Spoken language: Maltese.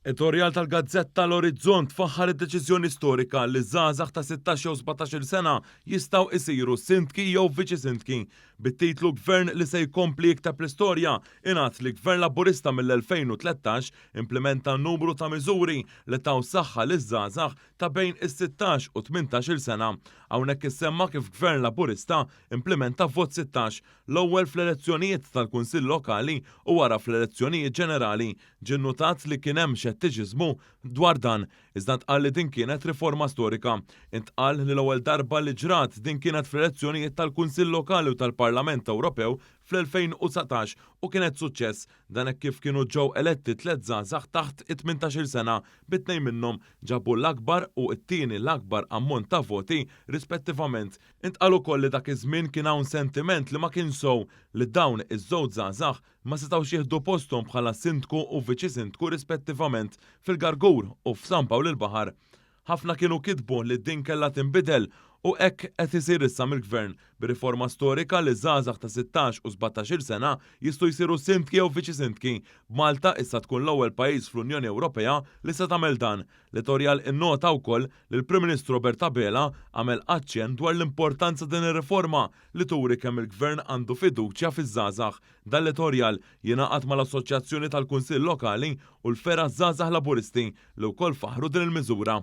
Editorjal tal-gazzetta L-Orizzont faħħar id-deċiżjoni storika li żgħażagħ ta' 16 jew 17-il sena jistgħu jsiru sindki jew viċi sindki. Bit-titlu Gvern li se jkompli jikteb l-istorja, ingħad li Gvern Laburista mill-2013 implimenta numru ta' miżuri li taw saħħa liż-żgħażagħ ta' bejn is-16 u 18-il sena. Hawnhekk issemma kif Gvern Laburista implimenta Vot 16, l-ewwel fl-elezzjonijiet tal-Kunsill Lokali u wara fl-elezzjonijiet ġenerali. Ġie nnutat li kien hemm xettiċiżmu dwar dan, iżda ntqal li din kienet riforma storika. Intqal li l-ewwel darba li ġrat din kienet fl-elezzjonijiet tal-Kunsill Lokali u tal-Parlament Ewropew fl-2019 u kienet suċċess, dan hekk kif kienu ġew eletti tlett żgħażagħ taħt it-tmintax-il sena, bi tnejn minnhom ġabu l-akbar u t-tieni l-akbar ammont ta' voti rispettivament. Intqal ukoll li dak iż-żmien kien hawn sentiment li ma kien sew li dawn iż-żewġ żgħażagħ ma setgħux jieħdu posthom bħala sindku u viċi sindku rispettivament fil-Gargur u f'San Pawl il-Baħar. Ħafna kienu kitbu li din kellha tinbidel u hekk qed isir issa mill-Gvern bir-riforma storika li żgħażagħ ta' 16 u 17-il sena jistgħu jsiru sindki jew viċi sindki, b'Malta issa tkun l-ewwel pajjiż fl-Unjoni Ewropea li se tagħmel dan. L-editorjal innota wkoll li l-Prim Ministru Robert Abela għamel aċċenn dwar l-importanza din ir-riforma li turi kemm il-Gvern għandu fiduċja fiż-żgħażagħ. Dan l-editorjal jingħaqad mal-Assoċjazzjoni tal-Kunsill Lokali u l-Fergħa Żgħażagħ Laburisti li wkoll faħħru din il-miżura.